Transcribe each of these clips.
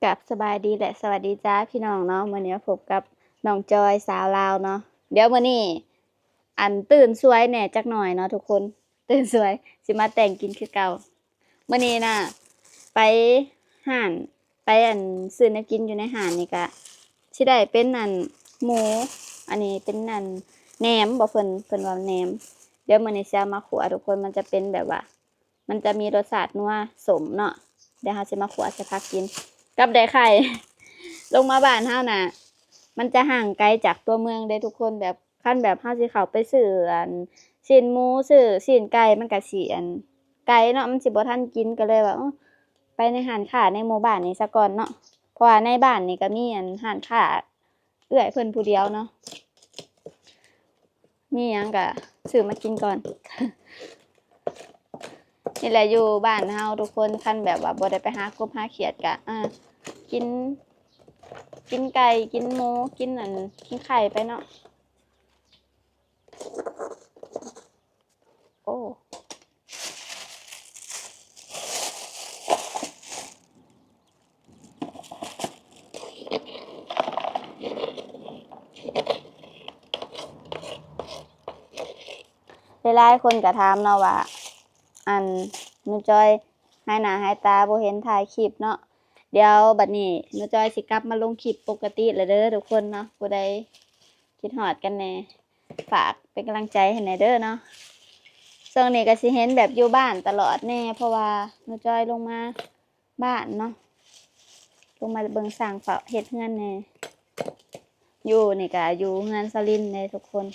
ກາບສະບາຍດີ ແລະ ສະຫວັດດີຈ້າພີ່ນ້ອງເນາະ. ມື້ນີ້ມາພົບກັບນ້ອງຈອຍສາວລາວເນາະ. ດຽວມື້ນີ້ ອັນ ຕື່ນສວຍແດ່ຈັກໜ່ອຍເນາະທຸກຄົນ, ຕື່ນສວຍ ຊິມາແຕ່ງກິນຄືເກົ່າ. ມື້ນີ້ນະ ໄປຮ້ານ ໄປ ອັນ ຊື້ແນວກິນຢູ່ໃນຮ້ານນີ້ກະ ຊິໄດ້ເປັນ ອັນ ໝູ ອັນນີ້ເປັນ ອັນ ແໜມບໍ ເພິ່ນ ເພິ່ນວ່າແໜມ. ດຽວມື້ນີ້ຊິເອົາມາຂົ້ວທຸກຄົນ, ມັນຈະເປັນແບບວ່າ ມັນຈະມີລົດຊາດນົວສົ້ມເນາະ. ດຽວເຮົາຊິມາຂົ້ວໃສ່ຜັກກິນ ກັບໄດ້ໄຂ່. ລົງມາບ້ານເຮົານະ ມັນຈະຫ່າງໄກຈາກຕົວເມືອງເດ້ທຸກຄົນ, ແບບ ຄັນແບບເຮົາຊິເຂົ້າໄປຊື້ ອັນ ຊີ້ນໝູ ຊື້ຊີ້ນໄກ່ ມັນກະຊິ ອັນ ໄກເນາະ, ມັນຊິບໍ່ທັນກິນ. ກະເລີຍວ່າ ໂອ້ ໄປໃນຮ້ານຄ້າໃນໝູ່ບ້ານນີ້ສາກ່ອນເນາະ, ເພາະວ່າໃນບ້ານນີ້ກະມີ ອັນ ຮ້ານຄ້າ ເອື້ອຍເພິ່ນຜູ້ດຽວເນາະ. ມີຫຍັງກະຊື້ມາກິນກ່ອນ. ນີ້ແຫຼະ ຢູ່ບ້ານເຮົາທຸກຄົນ ຄັນແບບວ່າບໍ່ໄດ້ໄປຫາກົບຫາຂຽດກະ ອ່າ ກິນ ກິນໄກ່ ກິນໝູ ກິນ ອັນ ກິນໄຂ່ໄປເນາະ. ໂອ້ ຫຼາຍໆຄົນກະຖາມເນາະວ່າ ອັນ ໜູຈອຍຫາຍໜ້າຫາຍຕາ ບໍ່ເຫັນຖ່າຍຄລິບເນາະ. ດຽວບັດນີ້ໜູຈອຍຊິກັບມາລົງຄລິບປົກກະຕິແລ້ວເດີທຸກຄົນເນາະ. ຜູ້ໃດຄິດຮອດກັນແດ່ ຝາກເປັນກຳລັງໃຈໃຫ້ແດ່ເດີເນາະ. ຊ່ວງນີ້ກະຊິເຫັນແບບຢູ່ບ້ານຕະຫຼອດແດ່ ເພາະວ່າໜູຈອຍລົງມາ ບ້ານເນາະ, ລົງມາເບິ່ງຊ່າງເຝົ້າເຮັດເຮືອນແດ່. ຢູ່ນີ້ກະຢູ່ເຮືອນສາວລິນເດ້ທຸກຄົນ,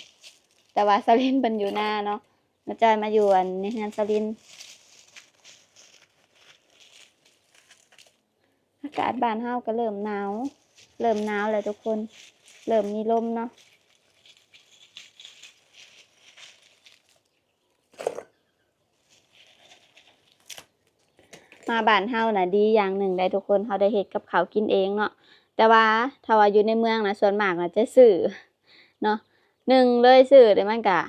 ແຕ່ວ່າສາວລິນເພິ່ນຢູ່ນາເນາະ, ມາຈອຍມາຢູ່ ອັນ ໃນເຮືອນສາວລິນ. ອາກາດບ້ານເຮົາກະເລີ່ມໜາວ ເລີ່ມໜາວແລ້ວທຸກຄົນ, ເລີ່ມມີລົມເນາະ. ມາບ້ານເຮົານະດີຢ່າງໜຶ່ງໄດ໋ທຸກຄົນ, ເຮົາໄດ້ເຮັດກັບເຂົ້າກິນເອງເນາະ. ແຕ່ວ່າຖ້າວ່າຢູ່ໃນເມືອງນະ ສ່ວນມາກນະຈະຊື້ເນາະ, ໜຶ່ງເລີຍຊື້ແລ້ວມັນກະ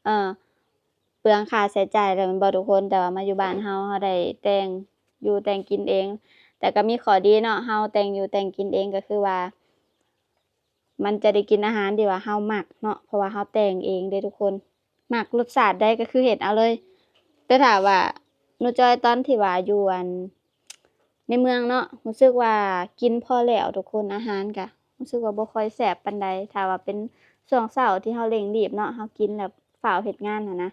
ເອີ ເປືອງຄ່າໃຊ້ຈ່າຍແລ້ວແມ່ນບໍ່ທຸກຄົນ. ແຕ່ວ່າມາຢູ່ບ້ານເຮົາ ເຮົາໄດ້ແຕ່ງຢູ່ແຕ່ງກິນເອງ, ແຕ່ກະມີຂໍ້ດີເນາະ, ເຮົາແຕ່ງຢູ່ແຕ່ງກິນເອງ ກະຄືວ່າ ມັນຈະໄດ້ກິນອາຫານທີ່ວ່າເຮົາມັກເນາະ, ເພາະວ່າເຮົາແຕ່ງເອງເດ້ທຸກຄົນ. ມັກລົດຊາດໃດກະຄືເຮັດເອົາເລີຍ. ແຕ່ຖ້າວ່າໜູຈອຍຕອນທີ່ວ່າຢູ່ ອັນ ໃນເມືອງເນາະ ຮູ້ສຶກວ່າກິນພໍແລ້ວທຸກຄົນ, ອາຫານກະຮູ້ສຶກວ່າບໍ່ຄ່ອຍແຊບປານໃດ. ຖ້າວ່າເປັນຊ່ວງເຊົ້າທີ່ເຮົາເລັ່ງຣີບເນາະ, ເຮົາກິນແລ້ວຟ້າວເຮັດງານຫັ້ນນະ.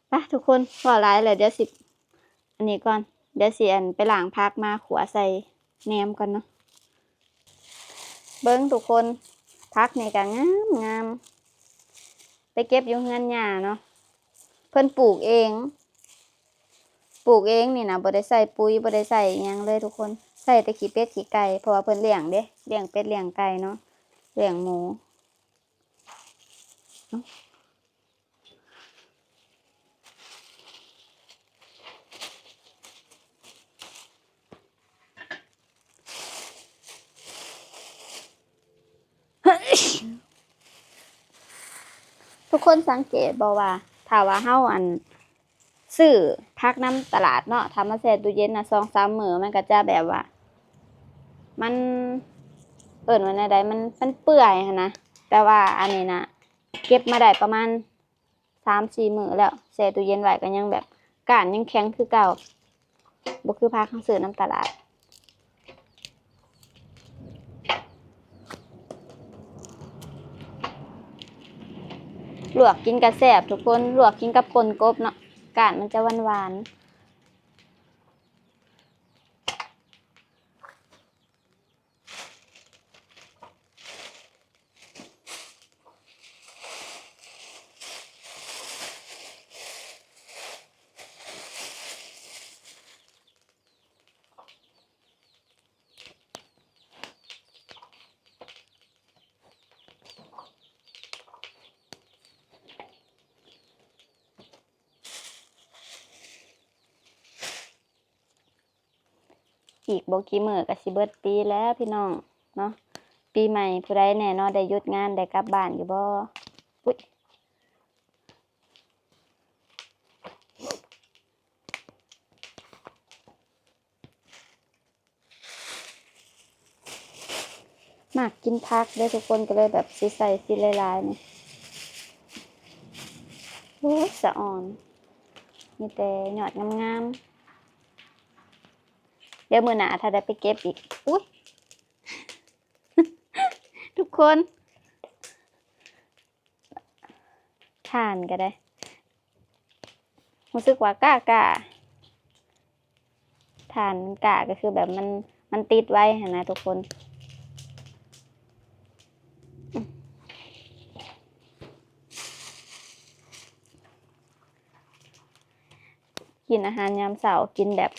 ໄປທຸກຄົນ ເວົ້າຫຼາຍແລ້ວ, ດຽວຊິ ອັນນີ້ກ່ອນ, ດຽວຊິ ອັນ ໄປລ້າງຜັກມາຂົ້ວໃສ່ແໜມກ່ອນເນາະ. ເບິ່ງທຸກຄົນ ຜັກນີ້ກະງາມໆ, ໄປເກັບຢູ່ເຮືອນຍ່າເນາະ, ເພິ່ນປູກເອງ ປູກເອງນີ້ນະ, ບໍ່ໄດ້ໃສ່ປຸ໋ຍ ບໍ່ໄດ້ໃສ່ອີ່ຫຍັງເລີຍທຸກຄົນ, ໃສ່ແຕ່ຂີ້ເປັດຂີ້ໄກ່ ເພາະວ່າເພິ່ນລ້ຽງເດ້, ລ້ຽງເປັດລ້ຽງໄກ່ເນາະ, ລ້ຽງໝູ. ທຸກຄົນສັງເກດບໍ່ວ່າ ຖ້າວ່າເຮົາ ອັນ ຊື້ຜັກນຳຕະຫຼາດເນາະ, ຖ້າມາແຊ່ຕູ້ເຢັນນະ ສອງສາມມື້ ມັນກະຈະແບບວ່າ ມັນ ເອີ້ນວ່າແນວໃດ ມັນ ມັນເປື່ອຍຫັ້ນນະ. ແຕ່ວ່າອັນນີ້ນະ ເກັບມາໄດ້ປະມານສາມສີ່ມື້ແລ້ວ, ແຊ່ຕູ້ເຢັນໄວ້ກະຍັງແບບ ກ້ານຍັງແຂງຄືເກົ່າ, ບໍ່ຄືຜັກເຮົາຊື້ນຳຕະຫຼາດ. ລວກກິນກະແຊບທຸກຄົນ, ລວກກິນກັບປົ່ນກົບເນາະ, ກ້ານມັນຈະຫວານໆ. ອີກບໍ່ກີ່ມື້ກະຊິເບິດປີແລ້ວພີ່ນ້ອງເນາະ, ປີໃໝ່ຜູ້ໃດແນ່ເນາະ ໄດ້ຢຸດງານ ໄດ້ກັບບ້ານຢູ່ບໍ່? ອຸ້ຍ. ມັກກິນຜັກເດ້ທຸກຄົນ ກໍເລີຍແບບຊິໃສ່ຊິຫຼາຍໆນີ້. ໂອ້ຍ ສະອອນ ມີແຕ່ຍອດງາມໆ. ດຽວມື້ໜ້າຖ້າໄດ້ໄປເກັບອີກ. ອຸ້ຍ ທຸກຄົນ ຖ່ານກໍໄດ້ ຮູ້ສຶກວ່າກ້າໆ ຖ່ານມັນກ້າ ກໍຄືແບບມັນ ມັນຕິດໄວຫັ້ນນະທຸກຄົນ. ກິນອາຫານຍາມເຊົ້າ ກິນແບບ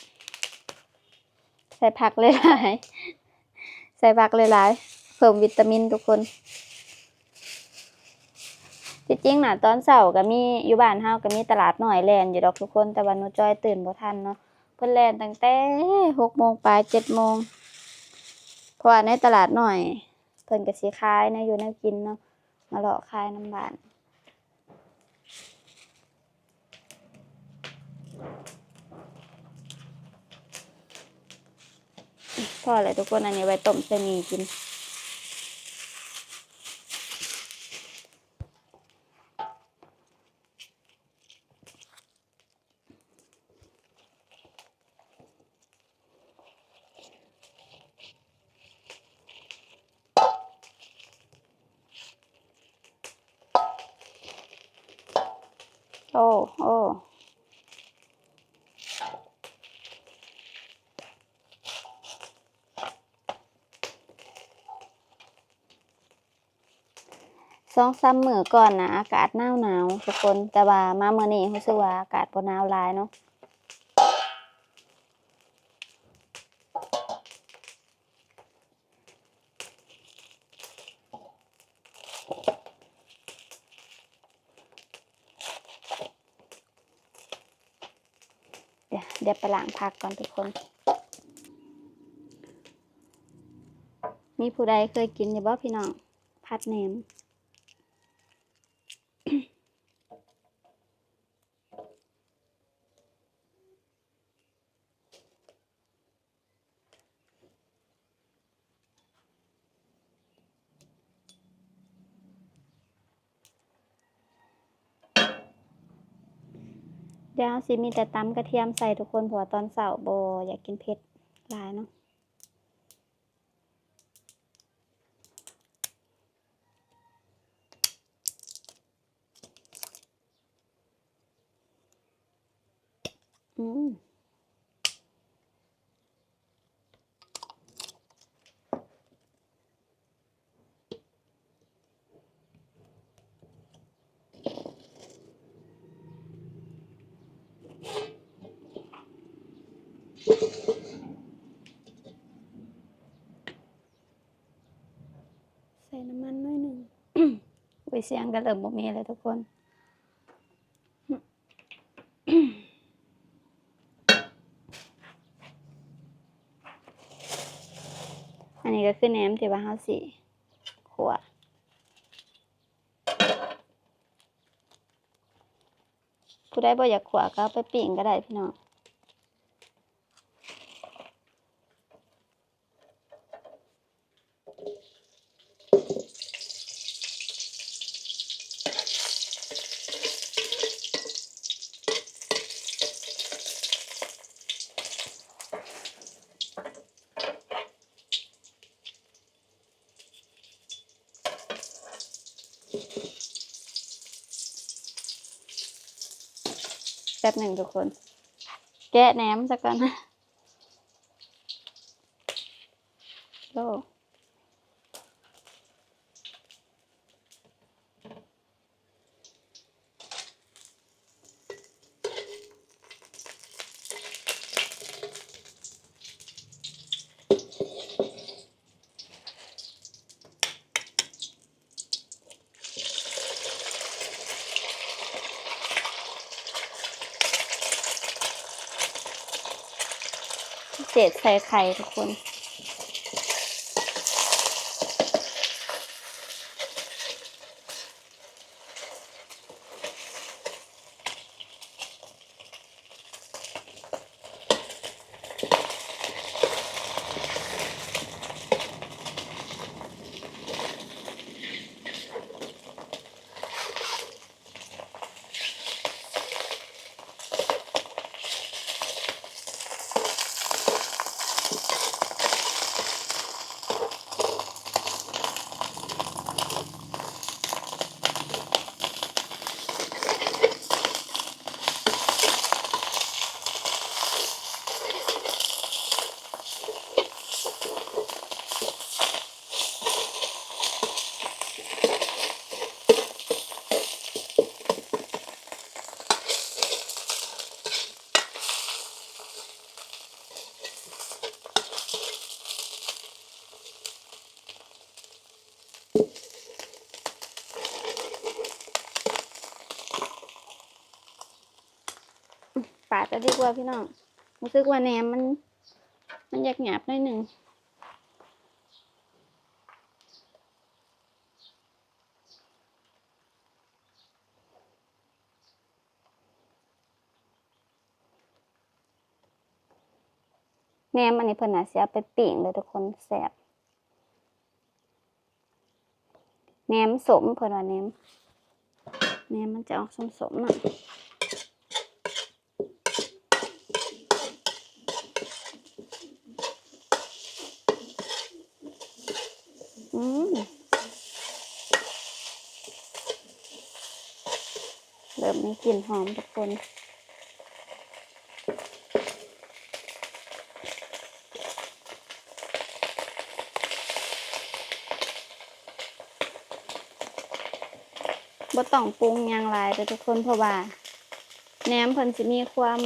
ໃສ່ຜັກຫຼາຍໆ ໃສ່ຜັກຫຼາຍໆ ເພີ່ມວິຕາມິນທຸກຄົນ. ທີ່ຈິງນະ ຕອນເຊົ້າກໍມີ ຢູ່ບ້ານເຮົາກໍມີຕະຫຼາດນ້ອຍແລ່ນຢູ່ດອກທຸກຄົນ ແຕ່ວ່າໜູຈ້ອຍຕື່ນບໍ່ທັນເນາະ. ເພິ່ນແລ່ນຕັ້ງແຕ່ຫົກໂມງປາຍ ເຈັດໂມງ ເພາະວ່າໃນຕະຫຼາດນ້ອຍເພິ່ນກໍຊິຂາຍແນວຢູ່ແນວກິນເນາະ ມາເລາະຂາຍນຳບ້ານ. ພໍແລ້ວທຸກຄົນ ອັນນີ້ໄວ້ຕົ້ມໃສ່ໝີ່ກິນ. ໂອ້ ໂອ້ ສອງສາມມື້ກ່ອນນະ ອາກາດໜາວໆ ທຸກຄົນ ແຕ່ວ່າມາມື້ນີ້ຮູ້ສຶກວ່າອາກາດບໍ່ໜາວຫຼາຍເນາະ. ດຽວ ດຽວໄປລ້າງຜັກກ່ອນທຸກຄົນ. ມີຜູ້ໃດເຄີຍກິນຢູ່ບໍ່ພີ່ນ້ອງ ຜັດແໜມ? ດຽວເຮົາຊິມີແຕ່ຕຳກະທຽມໃສ່ທຸກຄົນ ເພາະວ່າຕອນເຊົ້າບໍ່ຢາກກິນເຜັດຫຼາຍເນາະ. ອືມ ໃສ່ນ້ຳມັນໜ້ອຍໜຶ່ງ. ໂອ້ຍ ສຽງກໍເລີ່ມບໍ່ມີແລ້ວທຸກຄົນ. ອັນນີ້ກໍຄືແໜມທີ່ວ່າເຮົາຊິຂົ້ວ. ຜູ້ໃດບໍ່ຢາກຂົ້ວກໍເອົາໄປປີ້ງກໍໄດ້ພີ່ນ້ອງ. ແປັບໜຶ່ງທຸກຄົນ ແກະແໜມຊະກ່ອນ. ໂອ້ ເສດໃສ່ໄຂ່ທຸກຄົນ. ເ ປາດລະດີກວ່າພີ່ນ້ອງ. ຮູ້ສຶກວ່າແໜມມັນ ມັນຢາກຫຍາບໜ້ອຍໜຶ່ງ. ແໜມອັນນີ້ເພິ່ນອາດຊິເອົາໄປປີ້ງເດີທຸກຄົນ ແຊບ. ແໜມສົ້ມ ເພິ່ນວ່າແໜມ ແໜມມັນຈະອອກສົ້ມໆເນາະ. ອືມ ເລີ່ມມີກິ່ນຫອມທຸກຄົນ. ບໍ່ຕ້ອງປຸງຫຍັງຫຼາຍເດີ້ທຸກຄົນ ເພາະວ່າແໜມເພິ່ນຊິມີຄວາມ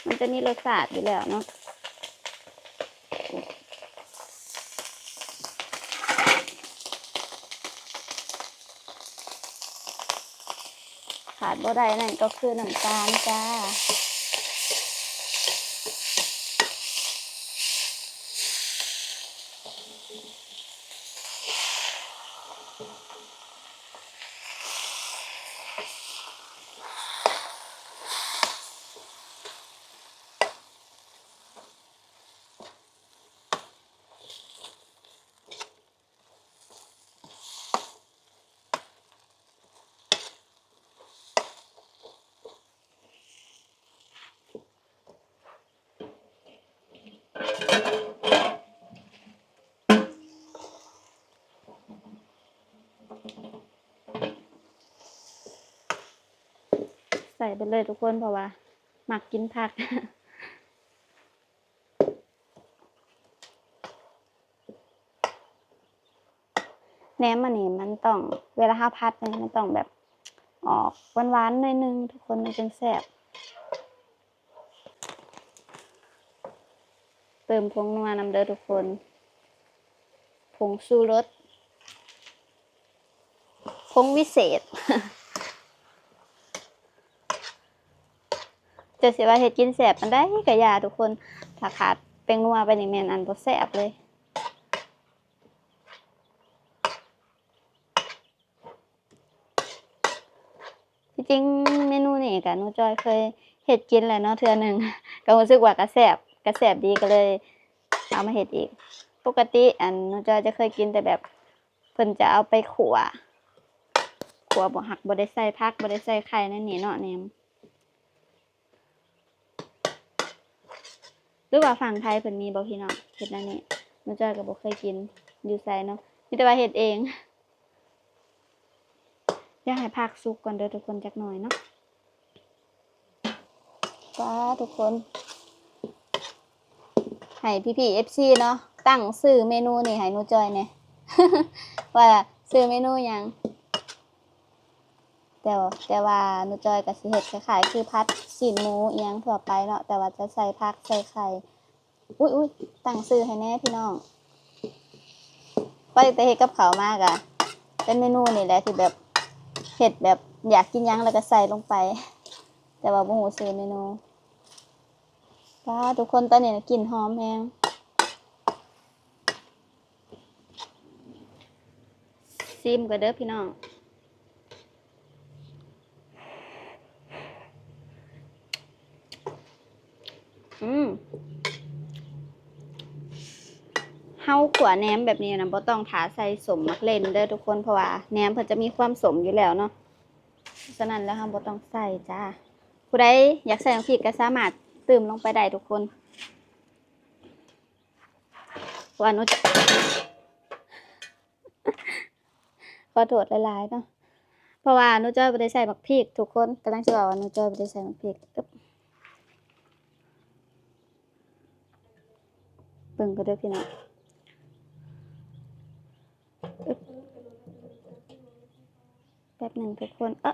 ມັນຈະມີລົດຊາດຢູ່ແລ້ວເນາະ. ຂາດບໍ່ໄດ້ນັ້ນກໍຄືນ້ຳຕານຈ້າ. ໃສ່ໄປເລີຍທຸກຄົນ ເພາະວ່າມັກກິນຜັກ. ແໜມອັນນີ້ມັນຕ້ອງ ເວລາເຮົາຜັດນີ້ ມັນຕ້ອງແບບອອກຫວານໆໜ້ອຍໜຶ່ງທຸກຄົນ ມັນຈຶ່ງແຊບ. ເຕີມຜົງນົວນຳເດີ້ທຸກຄົນ ຜົງຊູລົດ ຜົງວິເສດ. ຈະຊິວ່າເຮັດກິນແຊບປານໃດກະຢ່າທຸກຄົນ ຖ້າຂາດແປ້ງນົວໄປນີ້ແມ່ນອັນບໍ່ແຊບເລີຍ. ທີ່ຈິງເມນູນີ້ກະໜູຈ້ອຍເຄີຍເຮັດກິນແລ້ວເນາະເທື່ອໜຶ່ງ ກະຮູ້ສຶກວ່າກະແຊບ ກະແຊບດີ ກະເລີຍເອົາມາເຮັດອີກ. ປົກກະຕິອັນໜູຈ້ອຍຈະເຄີຍກິນແຕ່ແບບ ເພິ່ນຈະເອົາໄປຂົ້ວ ຂົ້ວບໍ່ ຫາກບໍ່ໄດ້ໃສ່ຜັກ ບໍ່ໄດ້ໃສ່ໄຂ່ໃນນີ້ເນາະແໜມ. ຫຼືວ່າຝັ່ງໄທເພິ່ນມີບໍ່ພີ່ນ້ອງ ເຮັດແນວນີ້? ໜູຈ້ອຍກໍບໍ່ເຄີຍກິນຢູ່ໃສເນາະ ມີແຕ່ວ່າເຮັດເອງ. ດຽວໃຫ້ຜັກສຸກກ່ອນເດີ້ທຸກຄົນ ຈັກໜ້ອຍເນາະ. ປາດ ທຸກຄົນ ໃຫ້ພີ່ໆ ເອັຟຊີ ເນາະ ຕັ້ງຊື່ເມນູນີ້ໃຫ້ໜູຈ້ອຍແດ່ ວ່າຊື່ເມນູຫຍັງ? ແຕ່ ແຕ່ວ່າໜູຈ້ອຍກໍຊິເຮັດຄ້າຍໆ ຄືຜັດຊີ້ນໝູອີ່ຫຍັງທົ່ວໄປເນາະ ແຕ່ວ່າຈະໃສ່ຜັກໃສ່ໄຂ່. ອຸ້ຍໆ ຕັ້ງຊື່ໃຫ້ແດ່ພີ່ນ້ອງ. ຂ້ອຍຕັ້ງແຕ່ເຮັດກັບເຂົ້າມາກະເປັນເມນູນີ້ແຫຼະ ທີ່ແບບເຮັດແບບຢາກກິນຫຍັງແລ້ວກໍໃສ່ລົງໄປ ແຕ່ວ່າບໍ່ຮູ້ຊື່ເມນູ. ປາດ ທຸກຄົນ ຕອນນີ້ນະ ກິ່ນຫອມແຮງ. ຊີມກ່ອນເດີ້ພີ່ນ້ອງ. ອືມ ເຮົາຂົ້ວແໜມແບບນີ້ນະ ບໍ່ຕ້ອງຖ້າໃສ່ສົ້ມໝາກເລັ່ນເດີ້ທຸກຄົນ ເພາະວ່າແໜມເພິ່ນຈະມີຄວາມສົ້ມຢູ່ແລ້ວເນາະ ສະນັ້ນແລ້ວເຮົາບໍ່ຕ້ອງໃສ່ຈ້າ. ຜູ້ໃດຢາກໃສ່ໝາກພິກກໍສາມາດຕື່ມລົງໄປໄດ້ທຸກຄົນ. ວ່າໜູ ຂໍໂທດຫຼາຍໆເນາະ ເພາະວ່າໜູຈ້ອຍບໍ່ໄດ້ໃສ່ໝາກພິກທຸກຄົນ ກຳລັງຊິເວົ້າວ່າໜູຈ້ອຍບໍ່ໄດ້ໃສ່ໝາກພິກ. ອຶບ ເບິ່ງກ່ອນເດີ້ພີ່ນ້ອງ. ອຶບ ແປັບໜຶ່ງທຸກຄົນ ເອີ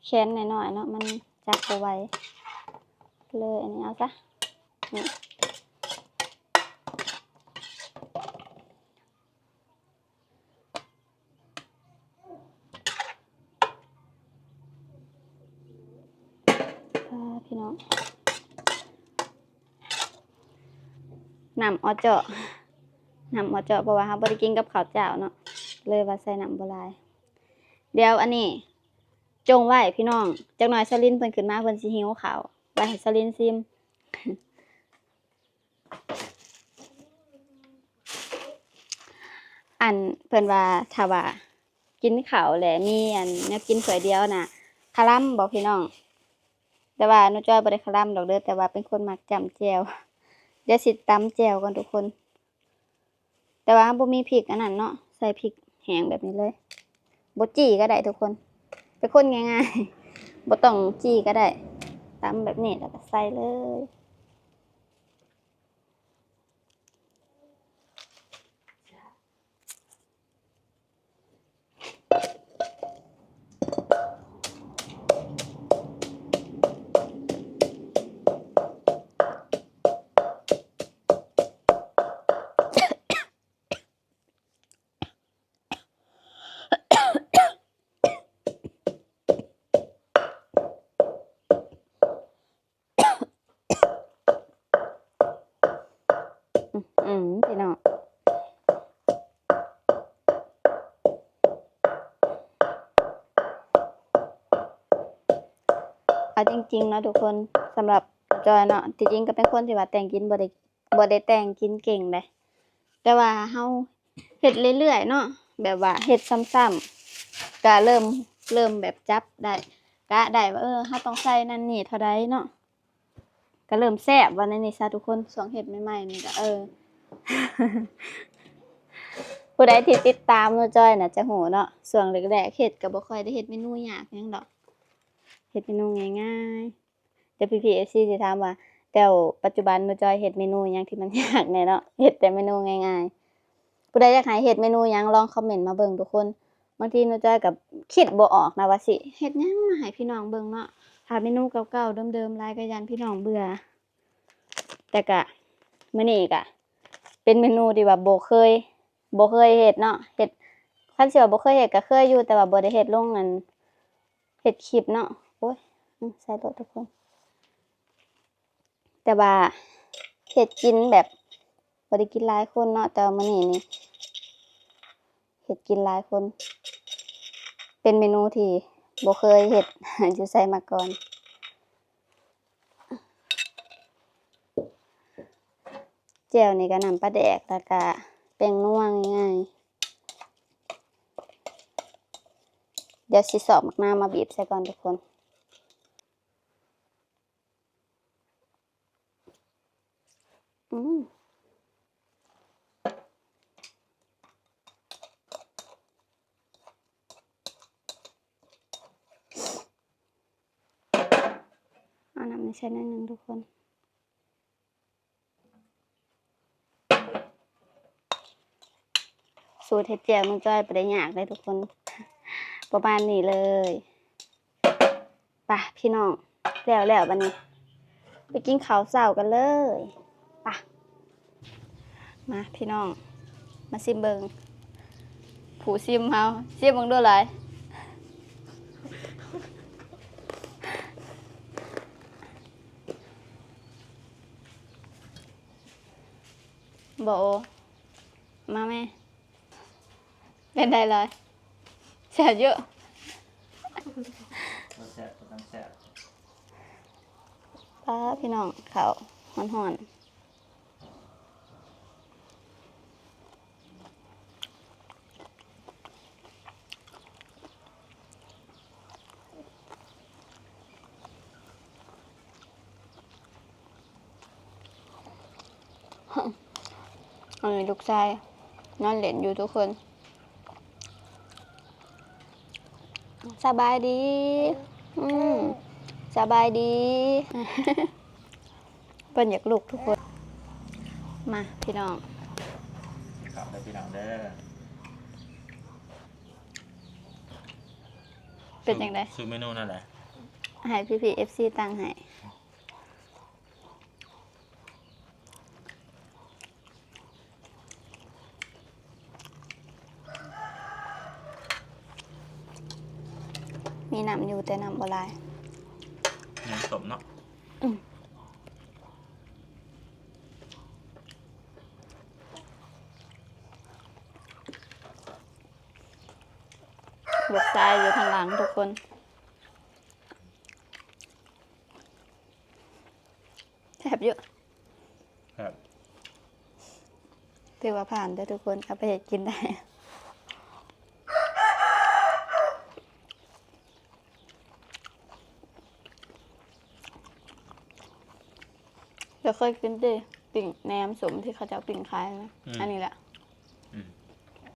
ແຂນນ້ອຍໆເນາະ ມັນຈັບບໍ່ໄຫວ ເລີຍອັນນີ້ເອົາຊະ ນີ້. ພີ່ນ້ອງ ນ້ຳເອາະເຈາະ ນ້ຳເອາະເຈາະ ເພາະວ່າເຮົາບໍ່ໄດ້ກິນກັບເຂົ້າເຈົ້າເນາະ ເລີຍວ່າໃສ່ນ້ຳບໍ່ຫຼາຍ. ດຽວອັນນີ້ຈົ່ງໄວ້ພີ່ນ້ອງ ຈັກໜ່ອຍສາວລິນເພິ່ນຂຶ້ນມາ ເພິ່ນຊິຫິວເຂົ້າ ໄວ້ໃຫ້ສາວລິນຊິມ. ອັນ ເພິ່ນວ່າ ຖ້າວ່າກິນເຂົ້າແລ້ວມີອັນແນວກິນຖ້ວຍດຽວນະ ຄະລຳບໍ່ພີ່ນ້ອງ? ແຕ່ວ່າໜູຈ້ອຍບໍ່ໄດ້ຄະລຳດອກເດີ ແຕ່ວ່າເປັນຄົນມັກຈ້ຳແຈ່ວ. ດຽວຊິຕຳແຈ່ວກ່ອນທຸກຄົນ. ແຕ່ວ່າບໍ່ມີພິກອັນນັ້ນເນາະ ໃສ່ພິກແຫ້ງແບບນີ້ເລີຍ ບໍ່ຈີ່ກໍໄດ້ທຸກຄົນ ເປັນຄົນງ່າຍໆ ບໍ່ຕ້ອງຈີ່ກໍໄດ້ ຕຳແບບນີ້ແລ້ວກໍໃສ່ເລີຍ. ອືມ ພີ່ນ້ອງ ເອົາຈິງໆເນາະທຸກຄົນ ສຳລັບຈ້ອຍເນາະ ທີ່ຈິງກໍເປັນຄົນທີ່ວ່າແຕ່ງກິນບໍ່ໄດ້ ບໍ່ໄດ້ແຕ່ງກິນເກັ່ງເດ້ ແຕ່ວ່າເຮົາເຮັດເລື້ອຍໆເນາະ ແບບວ່າເຮັດຊ້ຳໆ ກະເລີ່ມ ເລີ່ມແບບຈັບໄດ້ ກະໄດ້ວ່າ ເອີ ເຮົາຕ້ອງໃສ່ນັ້ນນີ້ເທົ່າໃດເນາະ ກະເລີ່ມແຊບວ່າແນວນີ້ຊະທຸກຄົນ. ຊ່ວງເຮັດໃໝ່ໆນີ້ກະ ເອີ ຜູ້ໃດທີ່ຕິດຕາມໜູຈ້ອຍນະຈະຮູ້ເນາະ ຊ່ວງແລກໆເຮັດກະບໍ່ຄ່ອຍໄດ້ເຮັດເມນູຍາກຫຍັງດອກ ເຮັດເມນູງ່າຍໆ. ແຕ່ພີ່ໆ ເອັຟຊີ ຊິຖາມວ່າ ແຕ່ປັດຈຸບັນໜູຈ້ອຍເຮັດເມນູຫຍັງທີ່ມັນຍາກແດ່ເນາະ ເຮັດແຕ່ເມນູງ່າຍໆ. ຜູ້ໃດຢາກໃຫ້ເຮັດເມນູຫຍັງ ລອງຄອມເມັນມາເບິ່ງທຸກຄົນ. ບາງທີໜູຈ້ອຍກໍຄິດບໍ່ອອກນະວ່າຊິເຮັດຫຍັງມາໃຫ້ພີ່ນ້ອງເບິ່ງເນາະ ຖ້າເມນູເກົ່າໆເດີມໆຫຼາຍກໍຢ້ານພີ່ນ້ອງເບື່ອ. ແຕ່ກະມື້ນີ້ກະເປັນເມນູທີ່ວ່າບໍ່ເຄີຍ ບໍ່ເຄີຍເຮັດເນາະ ເຮັດ ຄັນຊິວ່າບໍ່ເຄີຍເຮັດກໍເຄີຍຢູ່ ແຕ່ວ່າບໍ່ໄດ້ເຮັດລົງອັນ ເຮັດຄລິບເນາະ ໂອ້ຍ ອືມ ໃສ່ໂລດທຸກຄົນ. ແຕ່ວ່າເຮັດກິນແບບບໍ່ໄດ້ກິນຫຼາຍຄົນເນາະ ແຕ່ວ່າມື້ນີ້ນີ້ເຮັດກິນຫຼາຍຄົນ ເປັນເມນູທີ່ບໍ່ເຄີຍເຮັດຢູ່ໃສມາກ່ອນ. ແຈ່ວນີ້ກໍນ້ຳປາແດກ ແລ້ວກະແປ້ງນົວງ່າຍໆ. ດຽວຊິຊອກໝາກນາວມາບີບໃສ່ກ່ອນທຸກຄົນ. ອືມ ເອົານ້ຳນີ້ໃສ່ໜ້ອຍໜຶ່ງທຸກຄົນ. ສູດເຮັດແຈ່ວນ້ອງຈ້ອຍບໍ່ໄດ້ຍາກເດ້ທຸກຄົນ ປະມານນີ້ເລີຍ. ໄປພີ່ນ້ອງ ແລ້ວແລ້ວບັດນີ້ ໄປກິນເຂົ້າເຊົ້າກັນເລີຍ ໄປ. ມາພີ່ນ້ອງ ມາຊິມເບິ່ງ ຜູ້ຊິມເຮົາ ຊິມເບິ່ງດູຫຼາຍ. ບໍ່ໂອ ມາແມ່ ເປັນໃດລອຍ ແຊບຢູ່ ບໍ່ແຊບກໍຕ້ອງແຊບ. ປ້າ ພີ່ນ້ອງ ເຂົ້າຮ້ອນໆ. ອັນນີ້ລູກຊາຍນອນຫຼິ້ນຢູ່ທຸກຄົນ. ສະບາຍດີ ອືມ ສະບາຍດີ. ເພິ່ນຢາກລຸກທຸກຄົນ. ມາພີ່ນ້ອງ ເຂົ້າເດີພີ່ນ້ອງເດີ. ເປັນຈັ່ງໃດ? ຊື່ເມນູນັ້ນແຫຼະ ໃຫ້ພີ່ໆ ເອັຟຊີ ຕັ້ງໃຫ້. ມີນ້ຳຢູ່ ແຕ່ນ້ຳບໍ່ຫຼາຍ. ນ້ຳຕົ້ມເນາະ. ອືມ ລູກຊາຍຢູ່ທາງຫຼັງທຸກຄົນ. ແຊບຢູ່ ແຊບ ຖືວ່າຜ່ານເດີ້ທຸກຄົນ ເອົາໄປເຮັດກິນໄດ້. ເຈົ້າເຄີຍກິນຕິ ປີ້ງແໜມສົ້ມທີ່ເຂົາເຈົ້າປີ້ງຂາຍນະ? ອືມ ອັນນີ້ແຫຼະ